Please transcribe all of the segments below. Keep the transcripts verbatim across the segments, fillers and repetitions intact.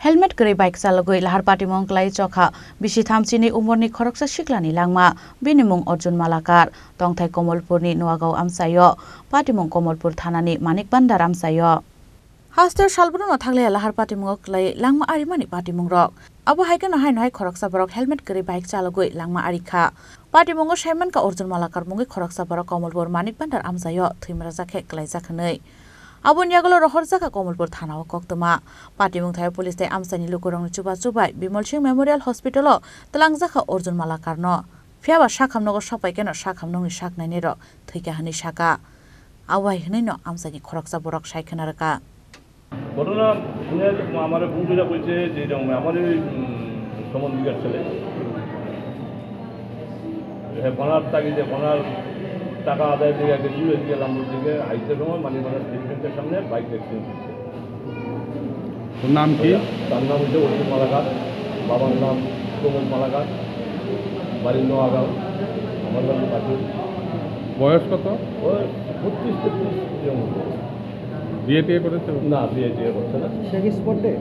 Helmet kwrwi bike chalogwi lahar patimung kwlai chokha bisi thamchini umorni khoroksa siklani langma, bini mung Arjun Malakar, tongthai Komolpurni Nuagao amchaio, patimung Komolpur thanani Manik Bhandar amchaio. Haste salbruno thaklaya lahar patimungo kwlai langma arimani patimungrok. Abo hai kheno haino hai khoroksa borok helmet kwrwi bike chalogwi langma arikha. Patimungo saimankha Arjun Malakar mungwi khoroksa borok Komolpur Manik Bhandar amchaio thwimrajak khe kwlaijak hwnwi. Aboni yagulo rohorjakha Komolpur thanao koktwma. Patimung thaio police tei amchaini lukurokni chubachu bai Bimal Singh Memorial Hospital-o twlangjakha Arjun Malakarno. Phiyaba sakham nogo sokpai kheno sakham nokni saknainirok thwikha hwnwi sakha. Abo hai hwnwino amchaini khoroksa borok sai khna rwkha. ঘটনা শুনে আমার বন্ধুরা বলছে যে এরকম আমারই, উম, সমন বিকাশ ছেলে। হ্যাঁ, ভাড়ার তাগিদে, ভাড়ার টাকা আদায় দিয়ে আগে দূরে গিয়ে লাম্বর দিকে আইতে সময় মানিকপাড়া স্টেট ব্যাংকের সামনে বাইক অ্যাক্সিডেন্ট হচ্ছে। ওর নাম কি? তার নাম হচ্ছে অর্জুন মালাকার, বাবার নাম প্রমোদ মালাকার, বাড়ি নোয়াগাঁও, আমার বাড়ি পাটুরি। বয়স কত? বয়স বত্রিশ তেত্রিশ এরকম। বিয়ে টিয়ে করেছে? না, বিয়ে টিয়ে করছে না। সে কি স্পট ডেড?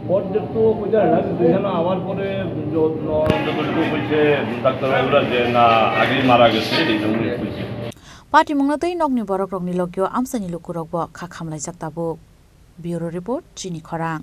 স্পট ডেড তো বোঝা যায় না, কিন্তু এখানে আবার পরে যত-, যতটুকু হয়েছে ডাক্তারবাবুরা যে না, আগেই মারা গেছে, এই জন্যই হয়েছে। Patimungno tei nokni borokrokni logio amchaini lukurokbo kha khamlaijak tabuk. Bureau Report, Chini Khorang.